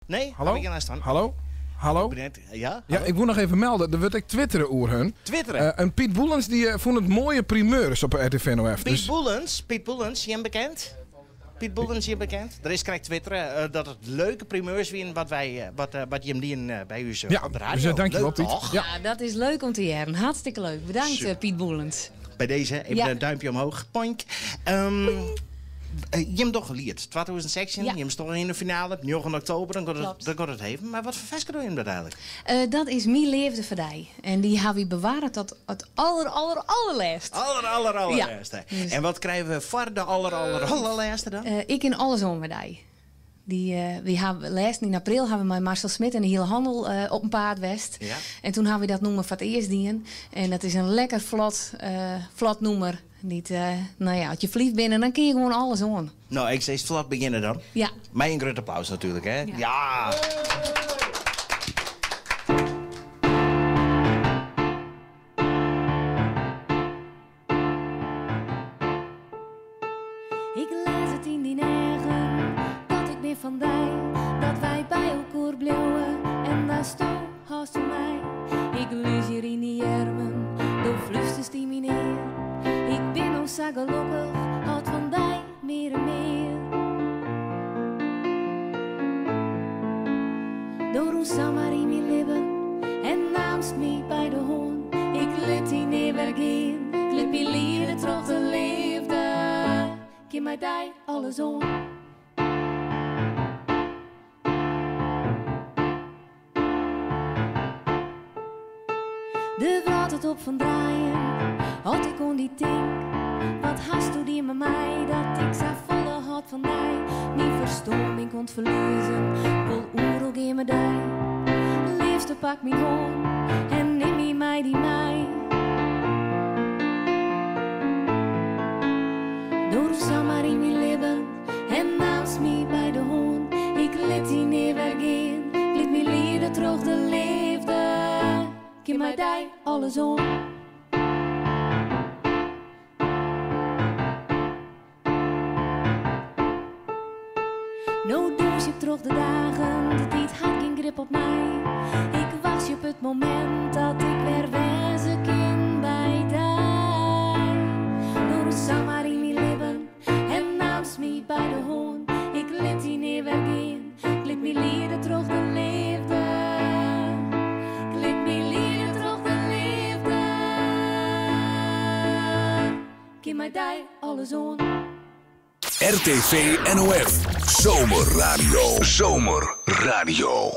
Nee, Hallo? Haw ik gjin lêst fan. Hallo? Hallo? Ja? Ja, ik woe noch even melde, der wurdt ek twittere oer hun. Twittere? En Piet Boelens dy fûn it moaie primeurs op 'e RTV NOF. Piet Dus Boelens, Piet Boelens, jim bekend? Piet Boelens, jim bekend? Der is krekt twittere dat it leuke primeurs wienen wat wy, wat, wat jim dienen by ús Ja, op de dus radio. dankjewel Leuk Piet. toch? Ja. Ja, dat is leuk om te hearren. Hartstikke leuk. Bedankt Super. Piet Boelens. By dizze, even Ja. in duimpje omheech. Poink. Jim dogge Liet 2016, Ja. jim steane yn de finale, 9 oktober, dan giet it, Klopt. dan giet it even. Mar wat foar ferske dogge jim dat eigenlik? Dat is myn leafde foar dy. En dy hawwe wy bewarre tot it aller, aller, allerlêst. Aller, aller, allerlêste. Ja. Dus En wat krije we foar de aller, aller, allerlêste dan? Ik kin alles oan mei dy. Dy, wy hawwe lêsten yn april hawwe we mei Marcel Smit en de hiele hannel op 'en paad west. Ja. En toen hawwe wy dat nûmer foar it earst dien. En dat is in lekker flot, flot nûmer. Dy't, no ja, as je ferliefd binne, dan kinne je gewoan alles oan. No, ik sis flot begjinne dan. Ja. Mei in grut applaus natuerlik, hè? Ja. Ja. Ik lês it yn dyn eagen, dat ik bin fan dy, dat wy by elkoar bliuwe en datsto hâldst fan my. Ik lis hjir yn dyn earmen, do flústerst yn myn ear. Ik bin no sa gelokkich, hâld fan dy mear en mear. Do rûnst samar yn myn libben en naamst my by de hân. Ik lit dy nea wer gean, ik lit myn liede troch de leafde. Kin mei dy alles oan. De wrâld hâldt op fan draaien, as ik oan dy tink. Wat hasto dien mei my, dat ik safolle hâld fan dy? Myn ferstân bin 'k oan 't ferliezen, wol oeral gean mei dy. Leafste pak myn hân en nim my mei dy mei. Do rûnst samar yn myn libben en naamst my by de hân. Ik lit dy nea wer gean, ik lit my liede troch de leafde. Kin mei dy alles oan. No dûns ik troch de dagen, de tiid hat gjin grip op my. Ik wachtsje op it momint dat ik wer wêze kin by dy. Do rûnst samar yn myn libben en naamst my by de hân. Ik lit dy nea wer gean, ik lit my liede troch de leafde. Ik lit my liede troch de leafde. Kin mei dy alles oan. RTV NOF Zomerradio. Zomerradio.